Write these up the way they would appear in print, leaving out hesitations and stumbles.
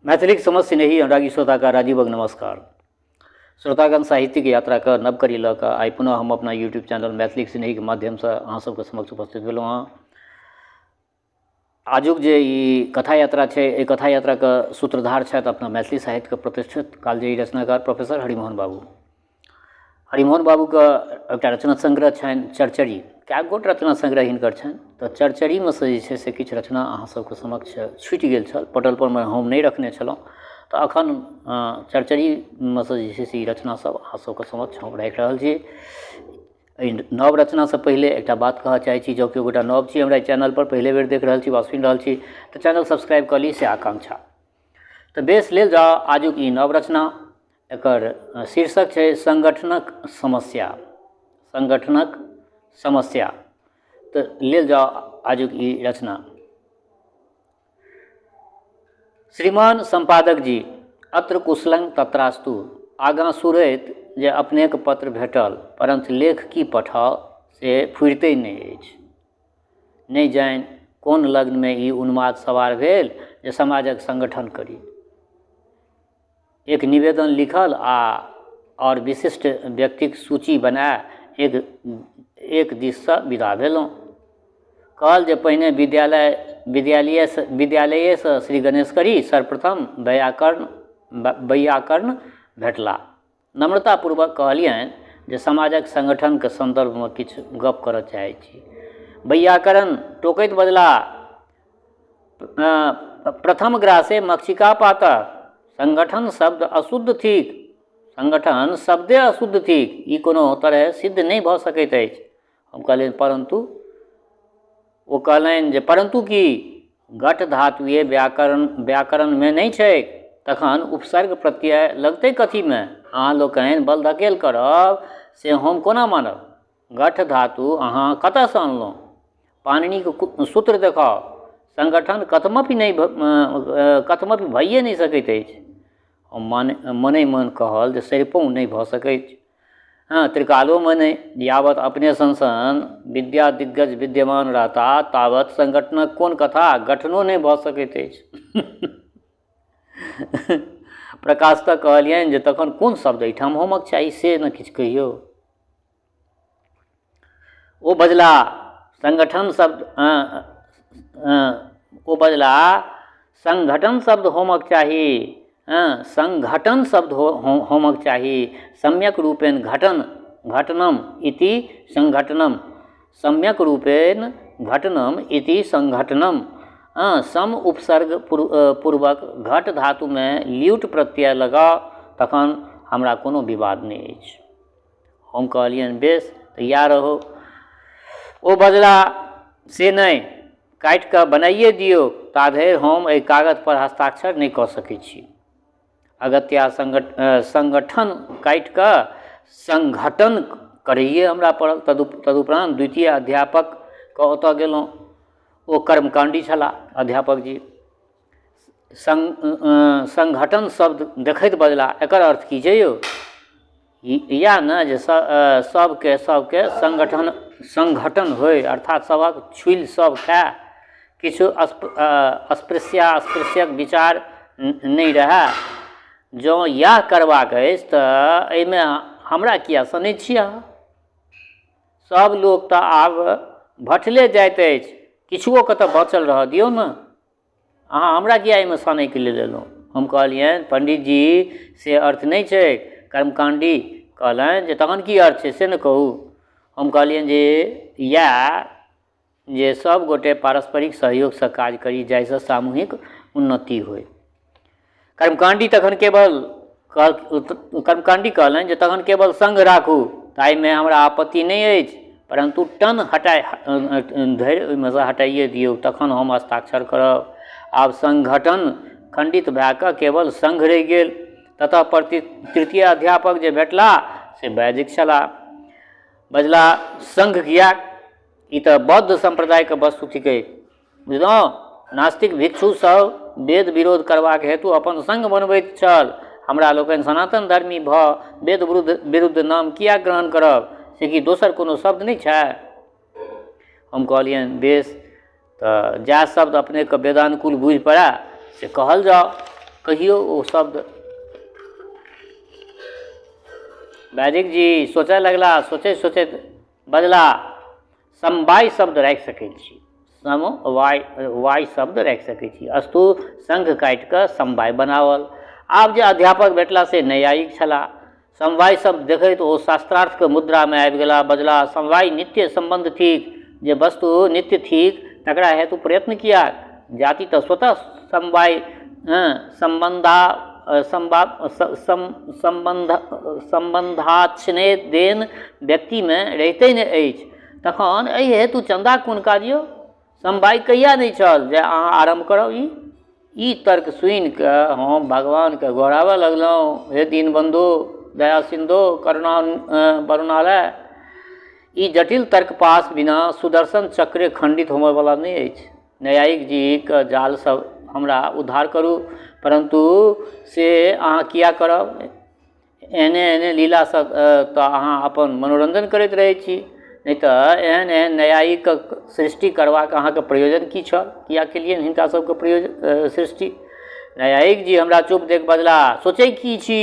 मैथिलीक समस्त स्नेही अनुरागी श्रोताके राजीवक नमस्कार। श्रोतागण, साहित्यिक यात्राके नव कड़ी लऽ कऽ आइ पुनः हम अपना यूट्यूब चैनल मैथिलीक स्नेहीके माध्यमसँ अहाँ सबके समक्ष उपस्थित भेलहुँ हँ। आजुक जे ई कथा यात्रा छै, एहि कथा यात्राके सूत्रधार छथि अपना मैथिली साहित्यके प्रतिष्ठित कालजयी रचनाकार प्रोफेसर हरिमोहन बाबू। हरिमोहन बाबूके एकटा रचना संग्रह छनि चर्चरी। कए गोट रचना संग्रह हिनकर छनि, तऽ चर्चरीमे सँ जे छै से किछु रचना अहाँ सबके समक्ष छुटि गेल छल, पटल परमे हम नहि रखने छलहुँ, तऽ एखन चर्चरीमे सँ जे छै से ई रचना सब अहाँ सबके समक्ष हम राखि रहल छी। एहि नव रचनासँ पहिले एकटा बात कहऽ चाहै छी, जँ केओ गोटा नव छी हमरा चैनलपर, पहिले बेर देख रहल छी वा सुनि रहल छी, तऽ चैनल सब्सक्राइब कऽ ली, से आकांक्षा। तऽ बेस, लेल जाउ आजुक ई नव रचना। एकर शीर्षक छै संगठनक समस्या। संगठनक समस्या। तऽ लेल जाउ आजुक ई रचना। श्रीमान सम्पादक जी, अत्र कुशलं तत्रास्तु। आगाँ सुरैत जे अपनेक पत्र भेटल, परन्तु लेख की पठाउ से फुरिते नहि अछि। नहि जानि कोन लग्नमे ई उन्माद सवार भेल जे समाजक संगठन करी। एक निवेदन लिखल आ आओर विशिष्ट व्यक्तिक सूची बनाय एक एक दिससँ विदा भेलहुँ। कहल जे पहिने विद्यालय विद्यालयसँ विद्यालयेसँ श्री गणेश करी। सर्वप्रथम वैयाकरण वैयाकरण भेटलाह। नम्रतापूर्वक कहलियनि जे समाजक संगठनके सन्दर्भमे किछु गप करऽ चाहै छी। वैयाकरण टोकैत बजलाह, प्रथम ग्रासे मक्षिका पातः, संगठन शब्द अशुद्ध थिक, संगठन शब्दे अशुद्ध थिक, ई कोनो तरहे सिद्ध नहि भऽ सकैत अछि। हम कहलियनि परन्तु। ओ कहलनि जे परन्तु की? घट धातुए व्याकरण व्याकरणमे नहि छैक, तखन उपसर्ग प्रत्यय लगतै कथीमे? अहाँ लोकनि बल धकेल करब से हम कोना मानब? घट धातु अहाँ कतऽसँ अनलहुँ? पाणिनिक सूत्र देखाउ। संगठन कथमपि नहि कथमपि भइए नहि सकैत अछि। हम मने मन कहल जे सरिपहुँ नहि भऽ सकैछ। हँ, त्रिकालोमे नहि। यावत अपने सन सन विद्या दिग्गज विद्यमान रहता तावत संगठनक कोन कथा, गठनो नहि भऽ सकैत अछि। प्रकाश तऽ कहलियनि जे तखन कोन शब्द एहिठाम होमक चाही से ने किछु कहियौ। ओ बजला संगठन शब्द ओ बजला संघटन शब्द होमक चाही, हँ, संघटन शब्द होमक चाही। सम्यक रूपेण घटन घटनम इति संघटनम, सम्यक रूपेण घटनम इति संघटनम। हँ, सम उपसर्ग पूर्वक घट धातुमे ल्युट प्रत्यय लगाउ, तखन हमरा कोनो विवाद नहि अछि। हम कहलियनि बेस, तऽ इएह रहौ। ओ बजला से नहि, काटि कऽ बनाइए दियौ, ता धरि हम एहि कागजपर हस्ताक्षर नहि कऽ सकै छी। अगत्या संगठन काटि कऽ संघटन करैए हमरा पड़ल। तदुपरान्त द्वितीय अध्यापकके ओतऽ गेलहुँ। ओ कर्मकाण्डी छलाह अध्यापक जी। संघटन शब्द देखैत बजला, एकर अर्थ की छै यौ? इएह ने जे सबके सबके संगठन संघटन होइ, अर्थात सबक छुलि सब खाए, किछु अस्पृश्य अस्पृश्यक विचार नहि रहए। जँ इएह करबाक अछि तऽ एहिमे हमरा किए सनै छी अहाँ? सब लोक तऽ आब भटले जाइत अछि, किछुओके तऽ बचल रहऽ दियौ ने। अहाँ हमरा किए एहिमे सनैके लेल एलहुँ? हम कहलियनि पण्डितजी, से अर्थ नहि छै। कर्मकाण्डी कहलनि जे तखन की अर्थ छै से ने कहू। हम कहलियनि जे इएह जे सभगोटे पारस्परिक सहयोगसँ काज करी जाहिसँ सामूहिक उन्नति होइ। कर्मकाण्डी तखन केवल कर्मकाण्डी कहलनि जे तखन केवल सङ्घ राखू, ताहिमे हमरा आपत्ति नहि अछि, परन्तु टन हटाय धरि ओहिमे सँ हटाइए दियौ, तखन हम हस्ताक्षर करब। आब सङ्गठन खण्डित भए कऽ केवल सङ्घ रहि गेल। ततः पर तृतीय अध्यापक जे भेटलाह से वैदिक छलाह। बजलाह सङ्घ किएक, ई तऽ बौद्ध सम्प्रदायके वस्तु थिकै, बुझलहुँ? नास्तिक भिक्षुसभ वेद विरोध करबाक हेतु अपन संघ बनबैत छल। हमरा लोकनि सनातन धर्मी भऽ वेद विरुद्ध नाम किएक ग्रहण करब? से कि दोसर कोनो शब्द नहि छै? हम कहलियनि बेस, तऽ जएह शब्द अपनेके वेदानुकूल बुझि पड़ए से कहल जाउ। कहियो ओ शब्द। वैदिक जी सोचय लगला, सोचैत सोचैत बजला, समवाय शब्द राखि सकै छी, समवाय वाय शब्द राखि सकै छी। अस्तु, संघ काटि कऽ समवाय बनाओल। आब जे अध्यापक भेटला से नैयायिक छलाह। समवाय शब्द देखैत ओ शास्त्रार्थके मुद्रामे आबि गेलाह। बजलाह, समवाय नित्य सम्बन्ध थिक। जे वस्तु नित्य थिक तकरा हेतु प्रयत्न किएक? जाति तऽ स्वतः समवाय सम्बन्धा सम्बन्ध सम्बन्धाच्छेदेन व्यक्तिमे रहिते नहि अछि, तखन एहि हेतु चन्दाक कोन काज यौ? समवाय कहिया नहि छल जे अहाँ आरम्भ करब? ई तर्क सुनिकऽ हम भगवानके गोहराबऽ लगलहुँ, हे दीनबन्धु, दया सिन्धु, करुणा वरुणालय, ई जटिल तर्कपाश बिना सुदर्शन चक्रे खण्डित होमयवला नहि अछि। नैयायिक जीके जालसँ हमरा उद्धार करू। परन्तु से अहाँ किए करब? एहने एहने लीलासँ तऽ अहाँ अपन मनोरञ्जन करैत रहै छी, नहि तऽ एहन एहन नैयायिकके सृष्टि करबाक अहाँके प्रयोजन की छल? किए केलियनि हिनका सबके प्रयोजन सृष्टि? नैयायिक जी हमरा चुप देख बजलाह, सोचै की छी?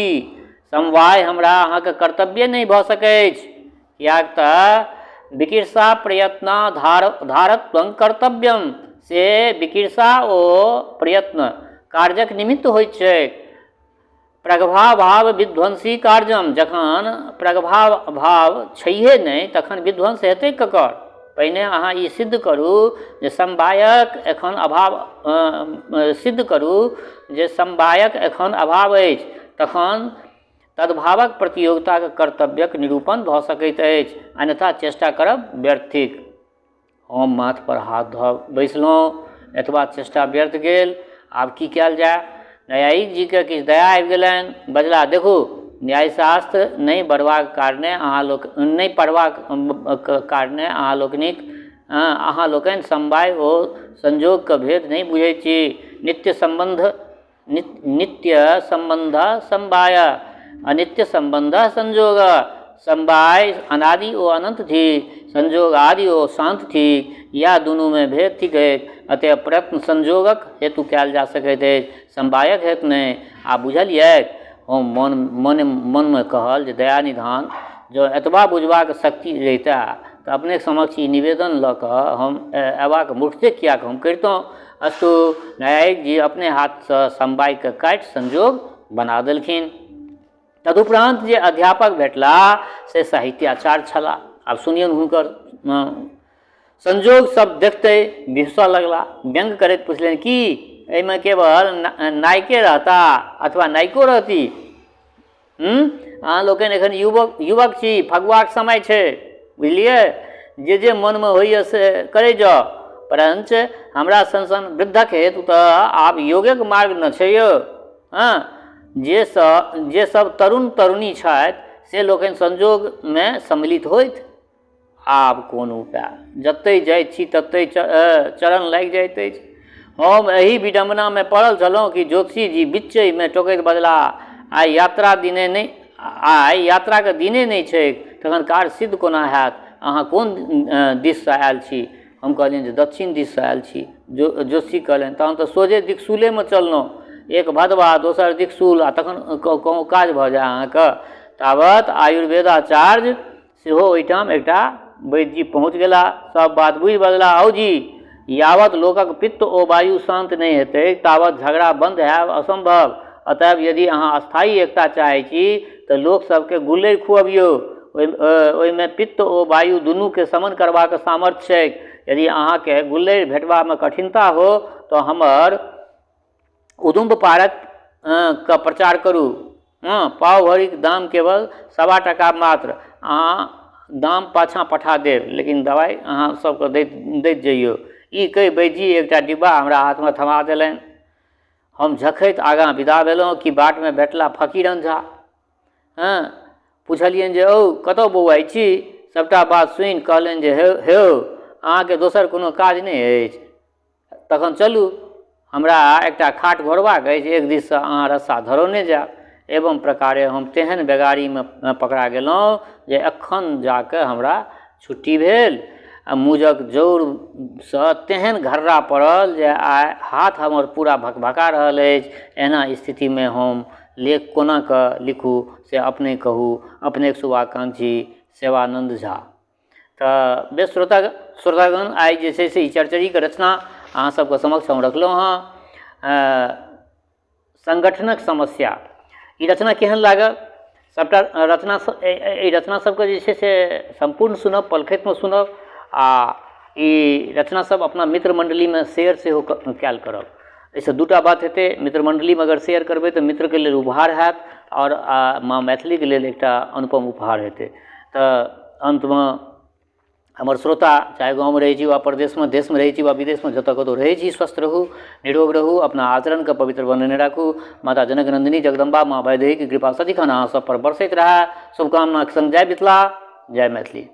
समवाय हमरा अहाँके कर्तव्ये नहि भऽ सकैछ, किएक तऽ विकिर्षा प्रयत्नाधार धारत्वं कर्तव्यम, से विकिर्षा ओ प्रयत्न कार्यक निमित्त होइत छैक। प्रगभाभाव विध्वंसी कार्यम, जखन प्रगभाभाव छैहे नहि तखन विध्वंस हेतै ककर? पहिने अहाँ ई सिद्ध करू जे समवायक एखन अभाव सिद्ध करू जे समवायक एखन अभाव अछि, तखन तद्भावक प्रतियोगिताक कर्तव्यक निरूपण भऽ सकैत अछि, अन्यथा चेष्टा करब व्यर्थ थिक। हम माथपर हाथ धऽ बैसलहुँ। एतबा चेष्टा व्यर्थ गेल, आब की कयल जाय? नैयायिक जीके किछु दया आबि गेलनि। बजलाह, देखू, न्यायशास्त्र नहि बढ़बाक कारणे अहाँ लोक नहि पढ़बाक कारणे अहाँ लोकनिक अहाँ लोकनि समवाय ओ संयोगके भेद नहि बुझै छी। नित्य सम्बन्ध नित्य सम्बन्ध समवाय, अनित्य सम्बन्ध संयोग। समवाय अनादि ओ अनन्त थिक, संयोग आदि ओ शान्त थिक। इएह दुनूमे भेद थिक। अतएव प्रयत्न संयोगक हेतु कयल जा सकैत अछि, समवायक हेतु नहि। आ बुझलियैक? हम मन मन मनमे कहल जे दया निधान, जँ एतबा बुझबाक शक्ति रहितए तऽ अपनेक समक्ष ई निवेदन लऽ कऽ हम अयबाक मूर्खते किएक हम करितहुँ? अस्तु, नैयायिक जी अपने हाथसँ समवायके काटि संयोग बना देलखिन। तदुपरान्त जे अध्यापक भेटलाह से साहित्याचार्य छलाह। आब सुनियौन हुनकर संयोग सब देखते बिहसऽ लगला। व्यंग्य करैत पुछलनि, की एहिमे केवल नायके रहता अथवा नायिको रहती? अहाँ लोकनि एखन युवक युवक छी, फगुआके समय छै, बुझलियै? जे जे मनमे होइए से करै जाउ, परञ्च हमरा सन सन वृद्धक हेतु तऽ आब योगेके मार्ग ने छै यौ। हँ, जे सब जे सब तरुण तरुणी छथि से लोकनि संयोगमे सम्मिलित होथि। आब कोन उपाय? जतहि जाइ छी ततहि चरण लागि जाइत अछि। हम एहि विडम्बनामे पड़ल छलहुँ कि ज्योतिषीजी बिच्चहिमे टोकैत बजलाह, आइ यात्रा दिने नहि आइ यात्राके दिने नहि छैक, तखन कार्य सिद्ध कोना हैत? अहाँ कोन दिससँ आयल छी? हम कहलियनि जे दक्षिण दिससँ आयल छी। ज्योतिषी कहलनि, तहन तऽ सोझे दिक्शूलेमे चललहुँ, एक भदवा दोसर दिक्शूल, आ तखन कहूँ काज भऽ जाय अहाँके? तावत आयुर्वेदाचार्य सेहो ओहिठाम एकटा वैद्यजी पहुँच गेलाह। सब बात बुझि बजलाह, औ जी, यावत लोकक पित्त ओ वायु शान्त नहि हेतै तावत झगड़ा बन्द हैब असम्भव। अतएव यदि अहाँ स्थायी एकता चाहै छी तऽ लोक सबके गुल्लरि खुअबियौ। ओहिमे पित्त ओ वायु दुनूके शमन करबाक सामर्थ्य छैक। यदि अहाँके गुल्लरि भेटबामे कठिनता हो तऽ हमर उदुम्ब पारक के प्रचार करू। हँ, पाव भरिक दाम केवल 1.25 टाका मात्र। अहाँ दाम पाछाँ पठा देब, लेकिन दवाइ अहाँ सबके दैत दैत जइयौ। ई कहि वैद्यजी एकटा डिब्बा हमरा हाथमे थमा देलनि। हम झखैत आगाँ विदा भेलहुँ कि बाटमे भेटला फकीरन झा। हँ, पुछलियनि जे औ, कतऽ बौआइ छी? सबटा बात सुनि कहलनि जे हे हौ, अहाँके दोसर कोनो काज नहि अछि? तखन चलू, हमरा एकटा खाट घोरबाक अछि, एक दिससँ अहाँ रस्सा धरौने जाएब। एवं प्रकारे हम तेहन बेगारीमे पकड़ा गेलहुँ जे एखन जाकऽ हमरा छुट्टी भेल। आ मूजक जड़िसँ तेहन घर्रा पड़ल जे आइ हाथ हमर पूरा भकभका रहल अछि। एहना स्थितिमे हम लेख कोनाकऽ लिखू से अपने कहू। अपनेक शुभाकांक्षी सेवानन्द झा। तऽ बेस श्रोता श्रोतागण, आइ जे छै से ई चर्चरीके रचना अहाँ सबके समक्ष हम रखलहुँ हँ, सङ्गठनक समस्या। ई रचना केहन लागल? सभटा रचना, एहि रचना सबके जे छै से सम्पूर्ण सुनब, पलखतिमे सुनब आ ई रचना सब अपना मित्र मण्डलीमे शेयर सेहो कयल करब। एहिसँ दूटा बात हेतै। मित्र मण्डलीमे अगर शेयर करबै तऽ मित्रके लेल उपहार होयत आओर माँ मैथिलीके लेल एकटा अनुपम उपहार हेतै। तऽ अन्तमे हमर श्रोता, चाहे गाँवमे रहै छी वा परदेशमे, देशमे रहै छी वा विदेशमे, जतऽ कतहु रहै छी, स्वस्थ रहू, निरोग रहू, अपना आचरणके पवित्र बनेने राखू। माता जनक नन्दिनी जगदम्बा माँ वैदेहीके कृपा सदिखन अहाँ सबपर बरसैत रहए, शुभकामनाके सङ्ग जय मिथिला, जय मैथिली।